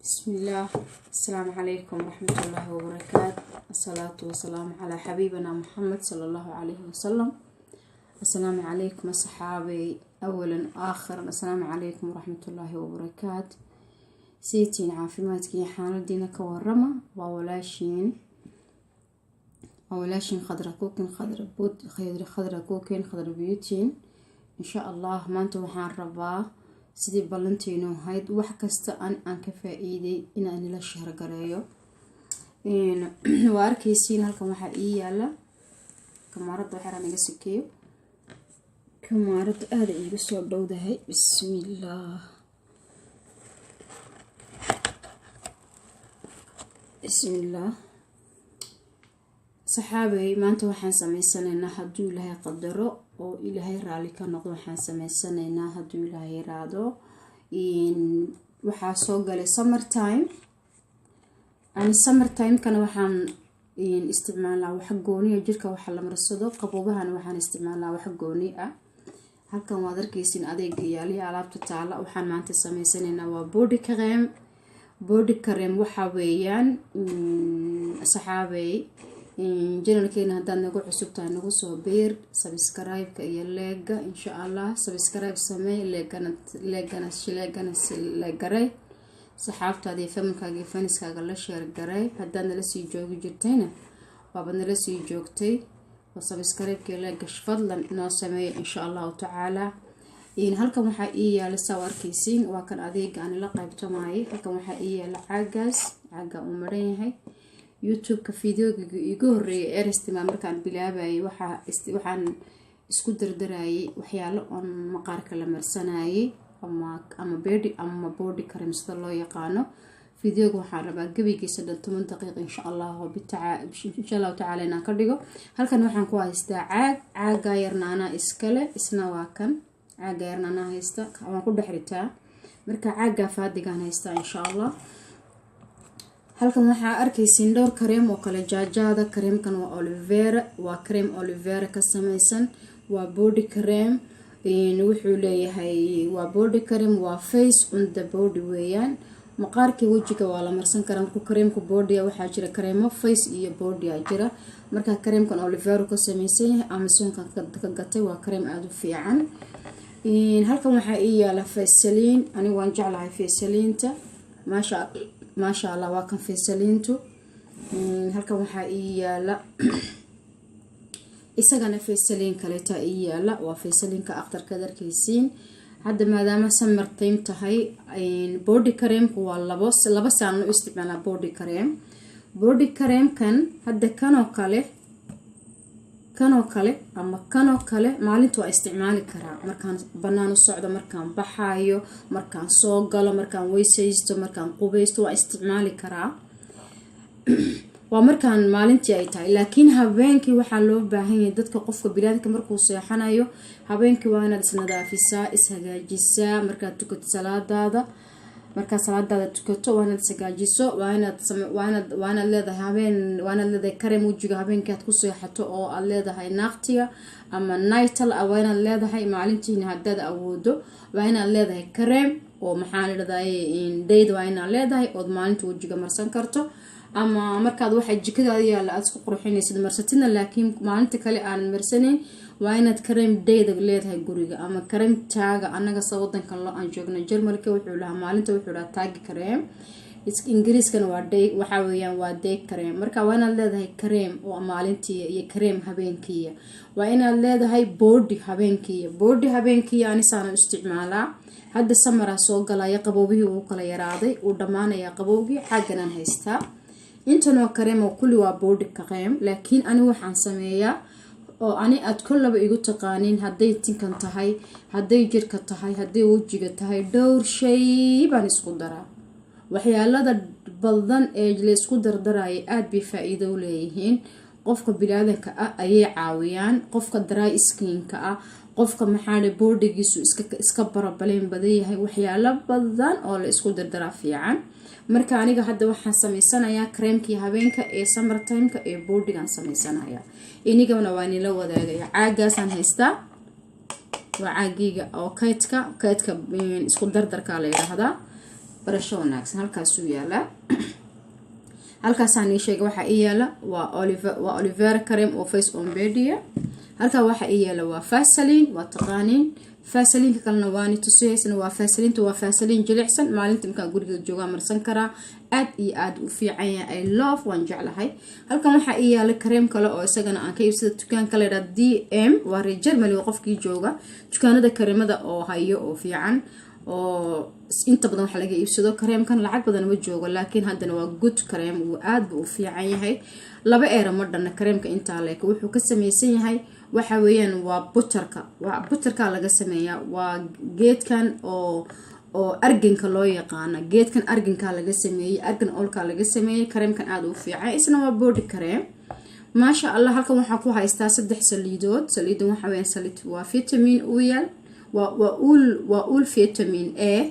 Bismillaah. Asalaamu calaykum waraxmatullaahi wabarakaatu. Asalaatu wasalaamu calaa xabiibina Muxamed sala Allahu calayhi wasalam. Asalaamu calaykum, asxaabey, awalan aakhiran. Asalaamu calaykum waraxmatullaahi wabarakaatu. Saytiin caafimaadkiiyo xaaladiina ka warama. Waa walaashiin Khadra Cooking, Khadra Bot, Khadra Cooking, Khadra Beauty. Insha Allah maanta waxaan rabaa, sidii ballantiinu ahayd, wax kasta aan ka faa-iiday inaan ila share gareeyo. Waa arkaysiin, halkan waxaa ii yaala kamaaradda. Waxyaraan iga sikeeyo, kamaaradda aada iiga soo dhowdahay. Bismillaah, bismillaah. Saxaabey, maanta waxaan sameysanaynaa, hadduu Ilaahay qadaro oo Ilaahay raali ka noqdo, waxaan sameysanaynaa, hadduu Ilaahay raado, waxaa soo galay summer time. Ani summer timekana waxaan isticmaalnaa wax gooniya jirka waxa la marsado, qabobahana waxaan isticmaalnaa wax gooni ah. Halkan waad arkeysiin adeega yaaliya alaabta taala. Waxaan maanta sameysanaynaa waa body cream. Body cream waxaa weeyaan, saxaabey, channelkeena haddaad nagu cusub tahay, nagu soo biir, subscribe-ka iyo like-ga. Insha Allah subscribe samee, like-gana like-gana like-gana like garay, saxaabtaada iyo familykaaga iyo friendskaaga la share garay. Haddaad nala sii joogi jirtayna, waabad nala sii joogtay oo subscribe-ka iyo like-ga fadlan inoo sameeya, insha Allahu tacaala. Halkan waxaa ii yaala, saa u arkeysiin, waa kan adeega aan ila qaybtamayay. Halkan waxaa ii yaala caagaas, caaga uu maran yahay. YouTube-ka videoga iigu horeeyay erestima markaan bilaabayay, waxaan isku dardarayay waxyaalo oon maqaarka la marsanayay ama bedi ama body cream sida loo yaqaano. Videoga waxaan rabaa gebigiisa dhan 10 daqiiq, insha Allahu tacaala, inaan ka dhigo. Halkan waxaan ku haystaa caag, caagaa yarna anaa iskale, isna waa kan. Caaga yarna anaa haysta, waan ku dhex ritaa. Marka caaggaa faadigaan haystaa, insha Allah. Halkan waxaa arkaysiin dhowr kareem oo kale jaajaada. Kareemkan waa aloe vera, waa kareem aloe vera ka sameysan, waa body cream. Wuxuu leeyahay, waa body cream, waa face on the body weeyaan. Maqaarkii wejiga waa la marsan karaa. Markuu kareemka body, waxaa jira kareemo face iyo body a jira. Marka kareemkan aloe vera ka sameysan yahay, Amazonka ka gatay, waa kareem aada u fiican. Halkan waxaa ii yaala Vaseline. Anigu waan jeclahay Vaselineta, maasha maasha Allah. Waa kan Vaselintu. Halkan waxaa ii yaala isagana Vaseline kaleeta ii yaala, waa Vaselineka akhtarkaad arkaysiin. Hadda maadaama summer time tahay, body creamku waa labo laba saan u isticmaalaa body cream. Body creamkan hadda, kanoo kale, kanoo kale ama kanoo kale, maalinta waa isticmaali karaa, markaan banaan u socdo, markaan baxayo, markaan soo galo, markaan weysaysto, markaan qubaysto, waa isticmaali karaa. Waa markaan maalintii ay tahay. Laakiin habeenkii waxaa loo baahan yahay dadka, qofka bilaadka markuu seexanayo habeenkii, waa inaad isnadaafisaa, ishagaajisaa. Markaad tukato salaadaada, markaad salaadaada tukato, waa inaad ishagaajiso, waa inaad leedahay habeen, waa inaad leedahay kareem wejiga habeenkii aad ku seexato oo aad leedahay naaqtiga ama nightal. Waa inaad leedahay. Maalintiina haddaad awoodo, waa inaad leedahay kareem oo, maxaa la dhahday, dayda waa inaad leedahay ood maalinta wejiga marsan karto, ama markaad waxa jikadaada yaalla aad isku qurxinaysid marsatidna. Laakiin maalinta kale aanan marsanayn, waa inaad kareem dayda leedahay guriga ama kareem taaga. Annaga sa wadankan loo aan joogno, Jarmalka, wuxuu lahaa maalinta, wuxuu lahaa taagi kareem. Ingiriiskana waa day, waxaa weeyaan waa day cream. Marka waa inaad leedahay kareem oo maalintiiya iyo kareem habeenkiiya. Waa inaad leedahay body habeenkiiya. Body habeenkiiya anisaana isticmaalaa. Hadda summeraa soo galaya, qaboobihii wuu kala yaraaday, uu dhammaanayaa qabowgii. Xagganaan haystaa intanoo kareem oo kulli waa body cream. Laakiin ani waxaan sameeyaa oo ani aad kollaba igu taqaaniin, hadday tinkan tahay, hadday jirka tahay, hadday wejiga tahay, dhowr shay baan isku daraa. Waxyaalada badan ee laysku dardaraya aada bay faa-iido u leeyihiin, qofka bilaadanka ah ayay caawiyaan, qofka dry skinka ah, qofka maxaale bodygiisu iska barabaleen badan yahay. Waxyaalo badan oo la isku dardaraa fiican. Marka aniga hadda waxaan sameysanayaa kareemkii habeenka ee summer timeka ee bodygaan sameysanayaa, inigana waa nila wadaagaya. Caagaasaan haystaa, waa caagiga oo kaydka isku dardarka la yidhaahdaa. Barasho wanaagsan. Halkaasuu yaalaa, halkaasaan ii sheegay. Waxaa ii yaala waa aloe vera cream oo face on body. Halkaa waxaa ii yaala waa Vaseline, waa taqaaniin. Vaselineka kalena waani tusihaysana. Waa Vaselinta, waa Vaseline jilicsan. Maalinta markaan guriga joogaa marsan karaa, aad iyo aad u fiican yahay. I love, waan jeclahay. Halkan waxaa ii yaala kareem kale oo isagana aan ka iibsada dukaanka la yidhaha DM. Waa reer Germany. Waa qofkii jooga dukaanada kareemada oo hayo oo fiican oo inta badan waxa laga iibsado. Kareemkan lacag badan ma joogo, laakiin haddana waa good kareem, wuu aad buu u fiican yahay. 2 euro ma dhanna kareemka intaa leek. Wuxuu ka sameysan yahay waxa weeyaan waa butterka, waa butterka laga sameeyaa. Waa geedkan oo arganka loo yaqaano. Geedkan arganka laga sameeyey, argan oilka laga sameeyey. Kareemkan aada u fiican, isna waa body cream, maasha Allah. Halkan waxaa ku haystaa saddex saliidood. Saliidan waxa weyaan saliid waa vitamin oil, waa uul vitamin A,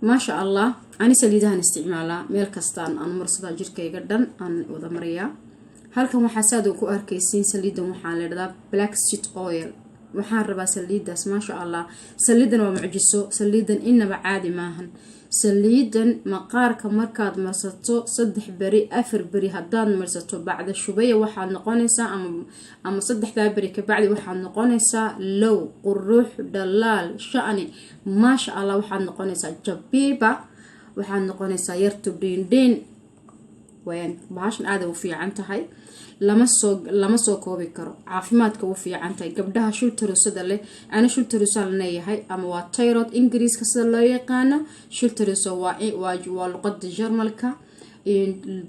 maasha Allah. Ani saliidahan isticmaalaa, meel kastaan aan marsadaa, jirkayga dhan aan wada mariyaa. Halkan waxaa saad ku arkaysiin saliidan waxaa la dhahdaa black seed oil. Waxaan rabaa saliidaas, maasha Allah. Saliidan waa mucjiso. Saliidan inaba caadi maahan. Saliidan maqaarka markaad marsato 3 beri, 4 beri haddaad marsato, bacda shubaya waxaad noqonaysaa ama saddexdaa beri kabacdi waxaad noqonaysaa low, qurux, dhalaal, shani, maasha Allah. Waxaad noqonaysaa jabiiba, waxaad noqonaysaa yartu dhiindhiin wayaan. Bahashan aada u fiican tahay, lama soo koobi karo caafimaadka u fiican tahay. Gabdhaha Schilddrüseda leh, ana Schilddrüse leeyahay, ama waa thyroid Ingiriiska sida loo yaqaano. Schilddrüse waa luqada Jarmalka,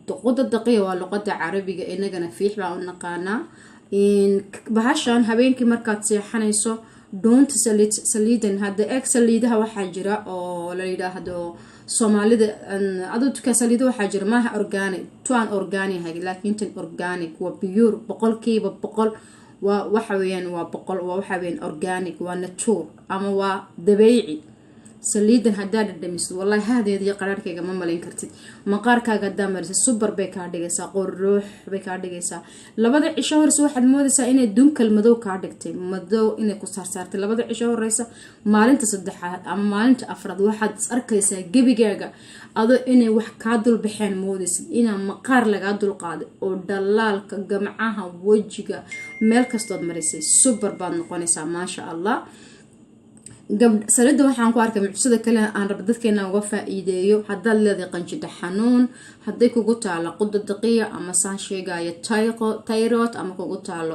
luqada daqiya waa luqada Carabiga, inagana fiix baa u naqaanaa. Bahashan habeenkii markaad seexanayso doonta saliid, saliidan hadda eeg. Saliidaha waxaa jira oo la yidhaahdo Soomaalida aduu dukaan saliida waxaa jira maaha organic, tuan organic hay, laakiin tan organic waa pure, 100%. Waa waxa weeyaan waa 100, waa waxa weeyaan organic, waa nature ama waa dabeeci. Saliidan haddaa dhadhamisid, wallahi hahdeeda iyo qaraarkayga ma malayn kartid. Maqaarkaaga haddaa marisid, super bay kaa dhigaysaa, quruux bay kaa dhigaysaa. Labada cisho horeysa waxaad moodaysaa inay dunkal madow kaa dhigtay, madow inay ku saarsaartay labada cisho horeysa. Maalinta saddexaad ama maalinta afraad waxaad is arkaysaa gebigaaga adoo inay wax kaa dulbaxeen moodaysid, inaa maqaar lagaa dulqaaday oo dhalaalka gamcaha, wejiga, meel kastood marisay super baad noqonaysaa, maasha Allah. Salida waxaan ku arkay mucjisada kale aan raba dadkeena uga faa-iideeyo. Haddaad leedahay qanjidha xanuun, hadday kugu taalo quda daqiya ama saan sheegaya thyroid ama kugu taalo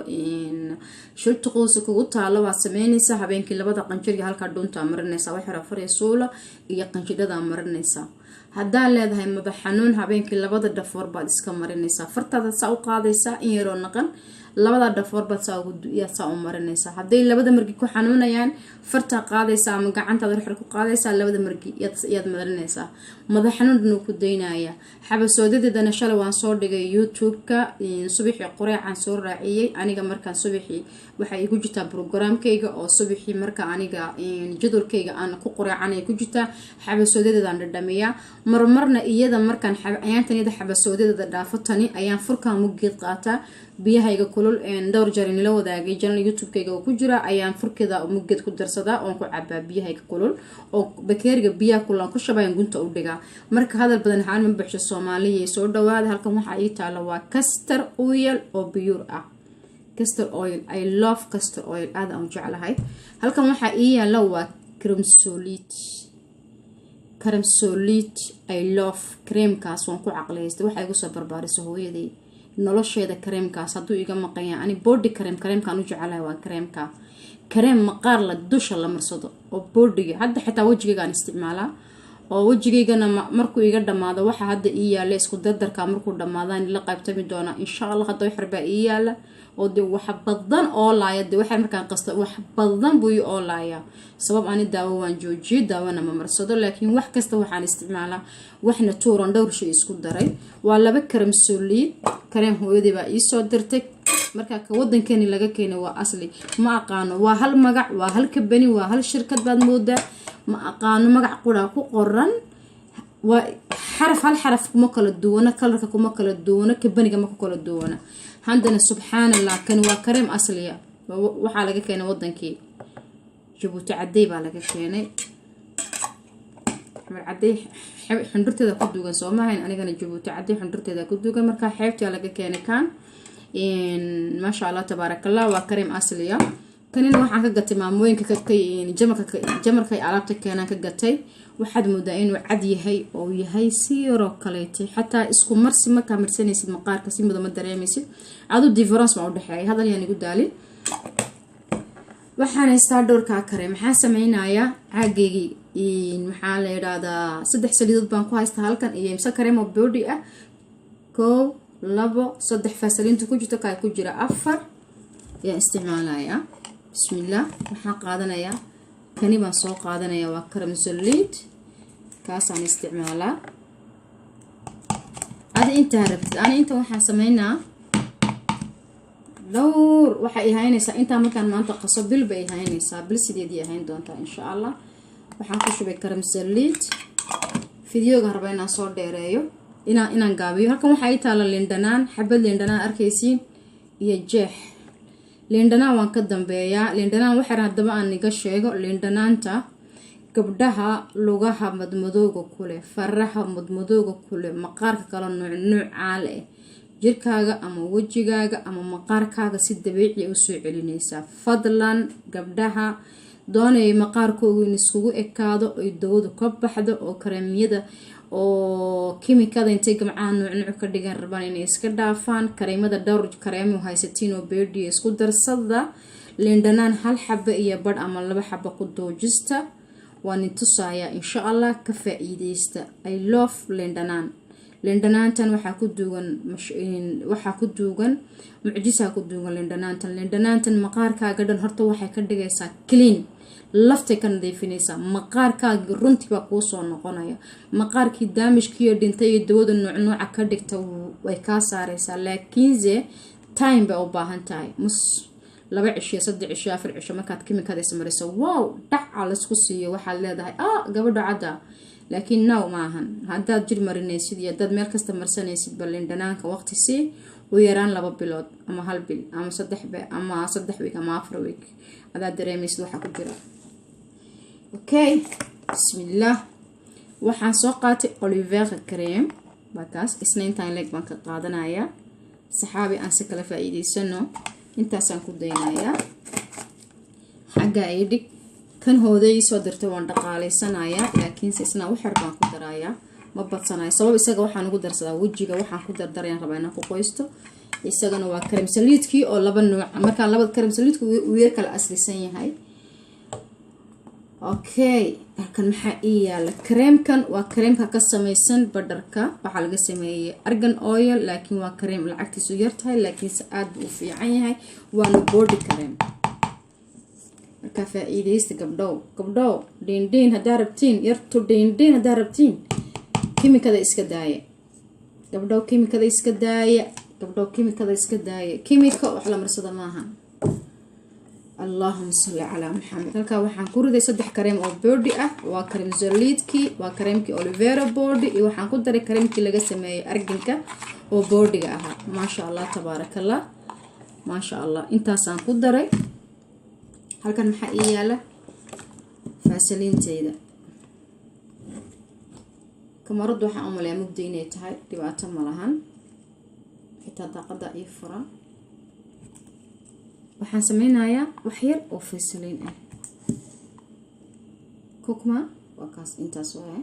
Schilddrüse kugu taalo, waad sameynaysaa habeenkii labada qanjir halkaa dhuuntaa marinaysaa, waxyar afariya suula iyo qanjidhadaa marinaysaa. Haddaad leedahay madax xanuun, habeenkii labada dhafoor baad iska marinaysaa. Fartaada saa u qaadaysaa in yaroo naqan, labada dhafoor baad saa u marinaysaa. Hadday labada margi ku xanuunayaan, fartaa qaadaysaa ama gacantaada ruxar ku qaadaysaa, labada margi yaad marinaysaa. Madax xanuun dhan uu ku daynaya. Xabasoodadeedana shalay waan soo dhigay YouTube-ka. Subaxii qoreecaan soo raaciyey aniga. Markaan subaxii waxay igu jirtaa programkayga oo subaxii marka aniga jadwalkayga aan ku qoreecanay ku jirtaa. Xabasoodadeedaan dhadhamiyaa marmarna iyada. Markaan ayaantan iyada xabasoodadeeda dhaafo, tani ayaan furkaa muggeed qaataa. Biyahayga kulul dhowr jeer inila wadaagay, channel YouTube-kayga oo ku jira, ayaan furkeeda muggeed ku darsadaa oon ku cabaa biyahayga kulul, oo bakeeriga biyaha kulul aan ku shabayan gunta u dhigaa. Marka hadal badan xaan ma buxsho. Soomaaliya, soo dhawaada. Halkan waxaa ii taala waa castor oil oo pure ah. Castor oil, I love castor oil, aad aan u jeclahay. Halkan waxaa ii yaala waa crème solid, crème solid. I love creamkaas, waan ku caqliyaystay. Waxaa igu soo barbaarisa hooyaday nolosheeda. Kareemkaas hadduu iga maqan yahay, ani body cream, kareemkaan u jecelahay waa kareemka, kareem maqaar la dusha la marsado oo bodyga. Hadda xitaa wejigaygaan isticmaalaa oo wejigaygana markuu iga dhamaado waxa hadda ii yaala isku dardarka, markuu dhamaadaan la qaybtami doonaa, insha Allah. Hadda waxyar baa ii yaala oo de wax badan oolaaya de waxay markaan qasta wax badan buu ii oolaaya. Sabab ani daawo waan joojiyey, daawona ma marsado, laakiin wax kasta waxaan isticmaalaa waxna tuuran dhowr shay isku daray. Waa laba kareem soliid. Kareem hooyadii baa iisoo dirtay. Marka ka wadankeeni laga keenay waa asli. Ma aqaano, waa hal magac, waa hal kabani, waa hal shirkad baad moodaa. Ma aqaano, magac quraa ku qoran, waa xaraf, hal xaraf kuma kala duwana, colorka kuma kala duwana, kabaniga ma ku kala duwana. Haddana subxaan Allah, kani waa kareem asliya. Waxaa laga keenay wadankii Jabuuti, cadey baa laga keenay. Xamar Cadey xundhurteeda ku duugan, soo maahayn? Anigana Jabuuti Cadey xundhurteeda ku duugan. Markaa xeebtaa laga keenay kaan, maasha Allah, tabaarakallah. Waa kareem asliya. Kanina waxaan ka gatay maamooyinka jamarka, jamarkay alaabta keenaan ka gatay. Waxaad moodaa inuu cad yahay oo yahay si yaroo kaleetay. Xataa isku marsi markaa marsanaysid, maqaarka si muda ma dareemaysid. Adu difference ma udhexeeya. Hadal yaan igu daalin. Waxaan haystaa dhowrkaa kare. Maxaa sameynayaa? Caagaygii, maxaa la yidhaahdaa, saddex saliidood baan ku haystaa halkan iyo imse kareem oo body ah. Kow, labo, saddex. Fasaliinta ku jirto kaa ku jira, afar ayaan isticmaalayaa. Bismillaah. Waxaan qaadanayaa kani baan soo qaadanayaa. Waa karam saliid, kaasaan isticmaalaa. Adi intaa rabtid. Ani inta waxaan sameynaa dhowr. Waxay i haynaysaa intaa markaan maanta qaso, bil bay i haynaysaa. Bil sideedii ahayn doontaa, insha Allah. Waxaan ku shubay karam saliid. Videoga raba inaan soo dheereeyo, inaan gaabiyo. Halkan waxaa ii taala lindhanaan, xabad lindhanaan arkaysiin iyo jeex lindhanaan. Waan ka dambeeyaa lindhanaan. Waxaan haddaba aan iga sheego lindhanaanta: gabdhaha lugaha madmadooga kuleh, faraha madmadooga kuleh, maqaarka kala nuuc nuucaa leh, jirkaaga ama wejigaaga ama maqaarkaaga si dabiici usoo celinaysaa. Fadlan, gabdhaha doonaya maqaarkoogu in iskugu ekaado, oy dawadu ka baxdo, oo kareemyada oo kimikada intay gamcaha nuucnuuc ka dhigan rabaan inay iska dhaafaan, kareemada dhowr kareemo haysatiin oo beedhiya isku darsada. Lindhanaan hal xaba iyo badh ama laba xaba ku doojista. Waan tusayaa, insha Allah. Ka faa-iideysta. I love lindhanaan. Lindhanaantan waxaa ku duugan mucjisaa ku duugan lindhanaantan. Lindhanaantan maqaarkaaga dhan horta waxay ka dhigaysaa clean, laftay ka nadiifinaysaa. Maqaarkaagi runtii baa kuusoo noqonaya. Maqaarkii damagkiiyo dhintay iyo dawada nuucnuuca ka dhigta way kaa saareysaa, laakiinse time bay u baahan tahay. Mus 2 cishiyo, 3 cishiyo, 4 cisho markaad kimikada ismariso, wow, dhaca laysku siiyo, waxaad leedahay, "Ah, gabadha cadda." Laakiin now maahan. Haddaad jir marinaysid iyo haddaad meel kasta marsanaysid, balindhanaanka waqti sii, u yaraan 2 bilood ama hal bil ama 3 ama 3 week ama 4 week, adaad dareemaysid waxaa ku jira. Okay, bismillaah. Waxaan soo qaatay aloe vera cream, waa kaas. Isna intaan leeg baan ka qaadanayaa. Saxaabi, aan si kala faa-iideysano. Intaasaan ku daynayaa. Xagga ay dhig. Kan hooday soo dirtay waan dhaqaaleysanayaa, laakiinse isna waxyar baan ku darayaa, ma badsanayo. Sabab isaga waxaan ugu darsadaa wejiga, waxaan ku dardarayaan rabaa inaan ku qoysto. Isagana waa kareem saliidkii oo laba nuuc. Markaa laba kareem saliidku uu yar kala aslisan yahay. Okay, halkan maxaa ii yaala? Kareemkan waa kareemka ka samaysan butterka. Waxaa laga sameeyey argan oil, laakiin waa kareem lacagtiisu yartahay, laakiinse aada buu u fiican yahay. Waana body cream. Markaa faa-iideysta, gabdhow. Gabdhow, dhiindhiin haddaa rabtiin, yartu dhiindhiin haddaa rabtiin, kimikada iska daaya. Gabdhow, kimikada iska daaya. Gabdhow, kimikada iska daaya. Kimika wax la marsada maaha. Allahuma salli calaa Maxamed. Halkaa waxaan ku riday saddex kareem oo body ah. Waa kareem zoliidkii, waa kareemkii aloe vera body, iyo waxaan ku daray kareemkii laga sameeyey arganka oo bodyga ahaa. Maasha Allah, tabaarakallah, maasha Allah. Intaasaan ku daray. Halkan maxaa ii yaala? Faasaliinteyda. Kamaradu waxaan u maleeyaa mugdi inay tahay. Dhibaato ma lahan, xitaa daaqada ii furan. Waxaan sameynayaa wax yar oo faysaliin ah. Kukma waa kaas. Intaas waaye.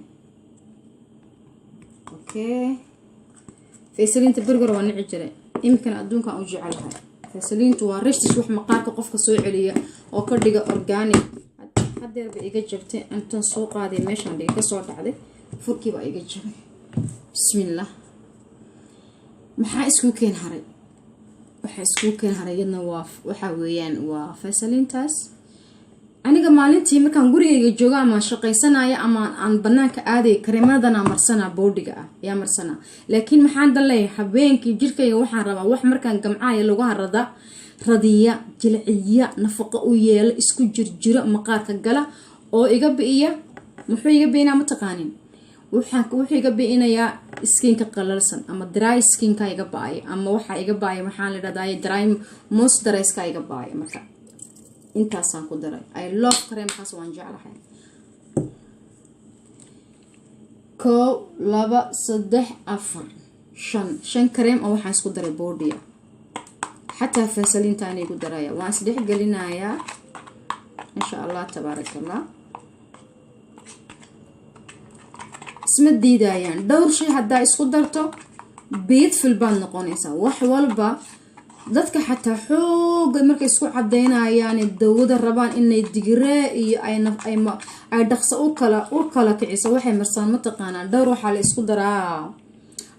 Okay, faysaliinta berger waa nici jiray, iminkana adduunkan u jecelahay. Faysaliintu waa rishtis, wax maqaarka qofka soo celiya oo ka dhiga organic. Hadeer ba iga jabtay. Intan soo qaaday meeshaan dhiga, kasoo dhacday, furkiibaa iga jabay. Bismillah. Maxaa iskuu keen haray? Waxaa iskuu keen haray iyadna waa, waxaa weeyaan, waa faysaliintaas. Aniga maalintii markaan gurigayga joogo ama shaqaysanaya ama aan banaanka aaday, kareemadana marsanaa, bodyga ah ayaa marsanaa. Laakiin maxaan dan leeyahay? Habeenkii jirkayga waxaan rabaa wax markaan gamcaaya lagu harada radiya, jilciya, nafaqo u yeela, isku jirjiro, maqaarka gala oo iga bi'iya. Muxuu iga bi'inaa, ma taqaanin? Wuxuu iga bi'inayaa skinka qalalsan ama dry skinka iga ba-ay, ama waxaa iga ba-ay, maxaa la dhahday, dry moisturizeka iga ba-ay. Marka intaasaan ku daray. I love kareemkaas, waan jeclahay. Koow, laba, saddex, afar, shan. Shan kareem oo waxaan isku daray body-a, xataa faasaliintaan igu daraya. Waan isdhex gelinayaa, insha Allah, tabaaraka Allah. Isma diidayaan. Dhowr shay haddaa isku darto, beautiful baad noqonaysaa. Wax walba dadka xataa xooga markay isku cadeynayaan, dawada rabaan inay digiree iyo ay dhaqso u kala kiciso, waxay marsaan mataqaanaa? Dhowr waxaa la isku daraa,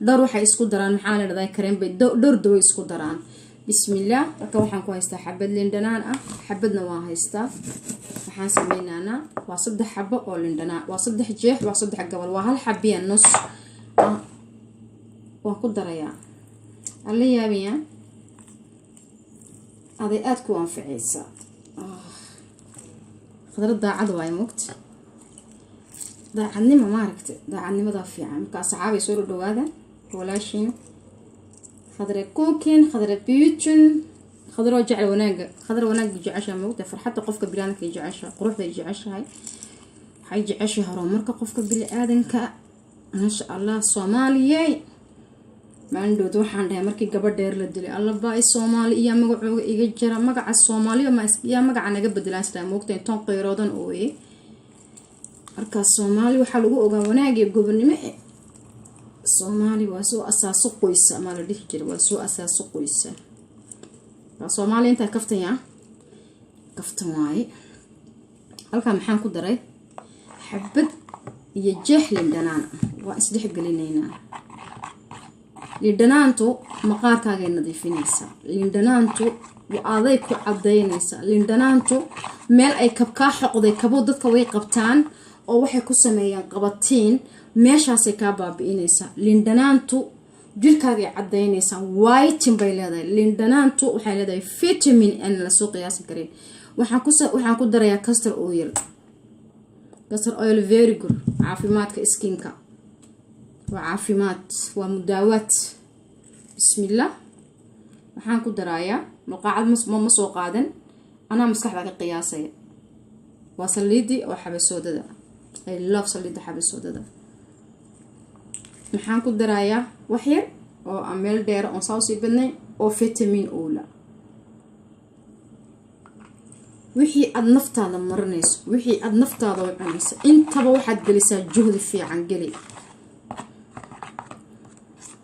dhowr waxay isku daraan, maxaa la dhahdaa, kareem bay dhowr dawo isku daraan. Bismillaah. Halka waxaan ku haystaa xabad lindhanaan ah, xabadna waan haystaa. Waxaan sameynaanaa waa saddex xabo oo lindhanaan, waa saddex jeex, waa saddex gobol, waa hal xabiya nus waan ku darayaa. Alla yaabaya, aday aada ku anficaysaa. Khadra daacad waayo, mogta daacadnimo, maaragta daacadnimadaa fiican. Marka asxaabay, soo dhawaada. Walaashiin Khadre Cooking, Khadre Beauty, Khadro jecel wanaaga. Khadra wanaaga jeceshahay, mogta farxadda qofka biniaadanka ay jeceshahay, quruxda ay jeceshahay, waxay jeceshahay horumarka qofka bini-aadanka, maasha Allah. Soomaaliyey, maalindhood waxaan dhahay markii gabadh dheer la dilay, Allaba Soomaali iyaa magacooga iga jira, magaca Soomaaliya yaa magaca naga bedelaan sidaa, moogta intoon qeyroodan ooye. Markaas Soomaali waxaa lagu ogaa wanaag iyo gobonimo. Soomaali waa soo asaaso qoysa amaa la dhihi jira, waa soo asaaso qoysa. Waa Soomaaliya. Intaa kaftan yaa kaftan waaye. Halkaa maxaan ku daray? Xabad iyo jeex lindhanaan ah. Waa isdhex gelinaynaa. Lindhanaantu maqaarkaagay nadiifinaysaa, lindhanaantu aday ku cadaynaysaa. Lindhanaantu meel ay kabkaa xoqday, kabo dadka way qabtaan oo waxay ku sameeyaan qabatiin, meeshaasay kaa baabi'inaysaa. Lindhanaantu jirkaagay cadaynaysaa, whitening bay leedahay. Lindhanaantu waxay leedahay vitamin n lasoo qiyaasi karin. Waxaan ku darayaa castor oil. Castor oil very good caafimaadka skinka, waa caafimaad, waa mudaawaad. Bismillah. Waxaan ku darayaa malqaacad, ma soo qaadan, anaa maskaxda ka qiyaasaya. Waa saliidii oo xabasoodada. I love saliidda xabasoodada. Maxaan ku darayaa? Wax yar oo aan meel dheera oon saa usii badnayn oo vitamin oil-a. Wixii aada naftaada marinayso, wixii aada naftaada u cunayso, intaba waxaad gelisaa juhdi fiican geli.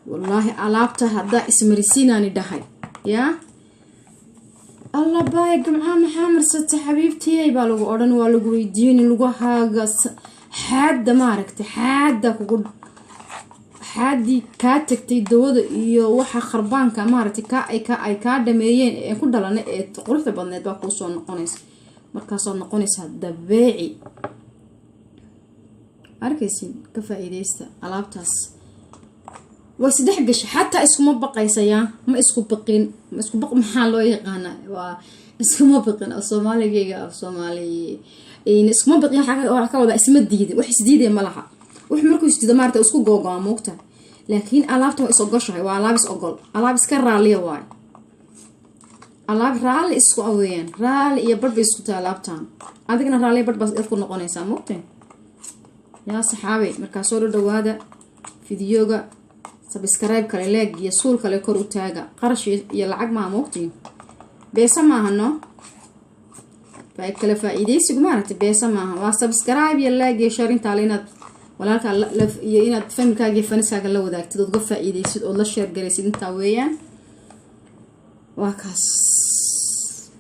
Wallaahi alaabta haddaa ismarisiinaani dhahay, yaa Alla baaya, gamcaa maxaa marsatay xabiibtiyay baa lagu odhan, waa lagu weydiini. Lugahaaga xaadda, maaragtay, xaadda kugu xaaddii kaa tagtay, dawada iyo waxa kharbaanka, maaragtay, kaa ay kaa dhameeyeen ee ku dhalanay ee quruxda badneed baa kuusoo noqonaysa. Markaasaad noqonaysaa dabeeci. Arkaysin, ka faa-iideysta alaabtaas. Way isdhex gashay, xataa iskuma baqaysayaa, ma isku baqin, ma isku baq, maxaa loo yaqaana, waa iskuma baqin. Af Soomaaligayga, af Soomaali iskuma baqin. Waxaa ka wadaa isma diidin, wax isdiidaya ma laha. Wax markuu isdiido, maarata, isku googoa, moogta. Laakiin alaabtan waa is ogoshahay, waa alaab is ogol, alaab iska raaliya waay, alaab raalli isku aweeyaan, raalli iyo barh bay isku tahay alaabtan. Adigna raalliya barh baad ku noqonaysaa, moogta. Yaa saxaabay, markaa soo dhadhawaada videoga, subscribe kale, like iyo suul kale kor u taaga. Qarash iyo lacag maa, moogtiin, beesa maaha, no kala faa-iideysigu, maaragtay, beesa maaha. Waa subscribe iyo like iyo share intaale, inaad walaalka iyo inaad familkaaga iyo faniskaaga la wadaagtid, ood uga faa-iideysid, ood la share garaysid, intaa weeyaan. Waa kaas,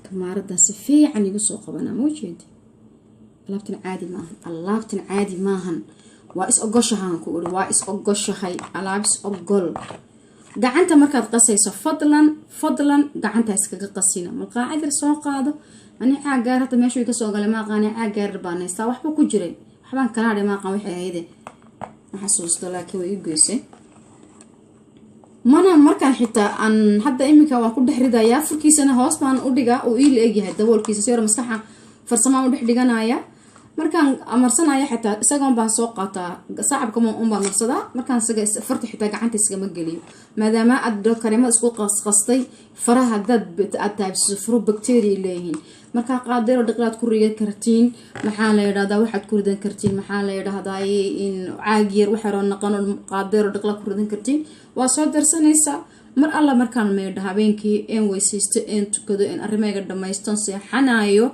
kamaaradan si fiican igu soo qabanaa, ma ujeedi? Alaabtan caadi maahan, alaabtan caadi maahan. Waa is ogoshahaan ku iri, waa is ogoshahay, alaab is ogol. Gacanta markaad qasayso, fadlan, fadlan, gacanta iskaga qasina. Malqaacad yar soo qaado. Ani caag gaar hadda meeshuu iga soo galay ma aqaani. Caag gaarar baan haystaa, waxba ku jiray, waxbaan kala hadhay, ma aqaan waxay ahayde, ma xasuusto, laakiin way ii goysay. Mana markaan xitaa aan hadda iminka waan ku dhex ridayaa, furkiisana hoos baan u dhigaa, uu ii la egyahay daboolkiisa, si hore maskaxa farsamaan u dhex dhiganaya. Markaan marsanayo xitaa isagoon baan soo qaataa, sacabka un baan marsadaa. Markaan isaga farta xitaa gacanta iskama geliyo, maadaama aad kareemada isku qasqastay faraha hadaad aad taabsiso, furo bacteria leeyihiin. Markaa qaadeero dhiqlaad ku rigan kartiin, maxaa la yidhahdaa, waxaad ku ridan kartiin, maxaa la yidhahdaa, in caag yar wax yaroo naqano qaadeero dhiqlaad ku ridan kartiin. Waa soo darsanaysaa. Mar alla markaan meydho habeenkii, een weysaysto, een tukado, een arrimeyga dhamayston, seexanayo,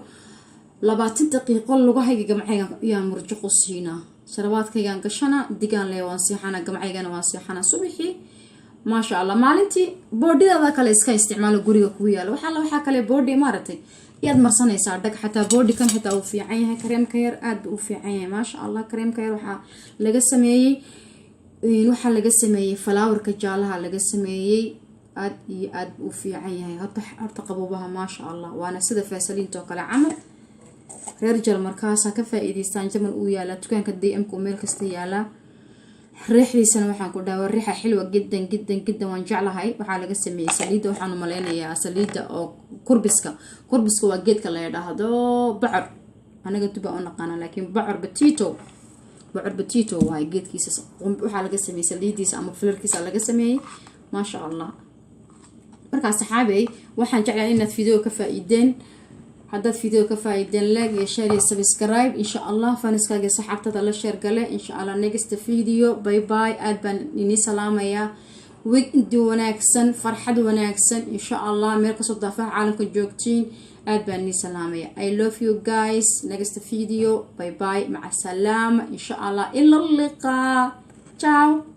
20 daqiiqo lugahayga gamcayga yaan murjuqu siinaa, sharabaadkaygaan gashana, digaan le, waan seexana, gamcaygana waan seexana. Subaxii, maasha Allah. Maalintii boodhidaada kale iska isticmaalo, guriga kuu yaalo waxaa waxaa kale boodhi maaragtay yaad marsanaysaa dhag. Xataa boodhi kan xitaa uu fiican yahay, kareemka yar aad buu u fiican yahay, maasha Allah. Kareemka yar waxaa laga sameeyey flowerka jaalaha laga sameeyey. Aad iyo aad buu u fiican yahay horta qaboobaha, maasha Allah. Waana sida faasaliinta oo kale camal. Reer Jarmarkaasaa ka faa-iideystaan. Jarmal uu yaalaa dukaanka DM-ka, uu meel kasta yaalaa. Riixdiisana waxaan ku dhaha riixa حلوة جدا جدا جدا, waan jeclahay. Waxaa laga sameeyey saliidda, waxaan umaleynayaa saliidda oo kurbiska. Kurbiska waa geedka la yidhaahdo bocor, anaga duba u naqaana, laakiin bocor batito, bocor batito waaye geedkiisa. Waxaa laga sameeyey saliiddiisa ama filarkiisa laga sameeyey, maasha Allah. Markaa saxaabey, waxaan jeclahay inaad video ka faa-iideen. Haddaad video ka faa-iideen, like iyo share iyo subscribe, insha Allah. Friendskaaga, saxaabtada la share gale, insha Allah. Next video, bye bye. Aad baan inii salaamayaa. Weekend wanaagsan, farxad wanaagsan, insha Allah. Meel kasoo daafaha caalamka joogtiin, aad baan inii salaamaya. I love you guys. Next video, bye bye, maca salaama, insha Allah. Ila liqaa, ciao.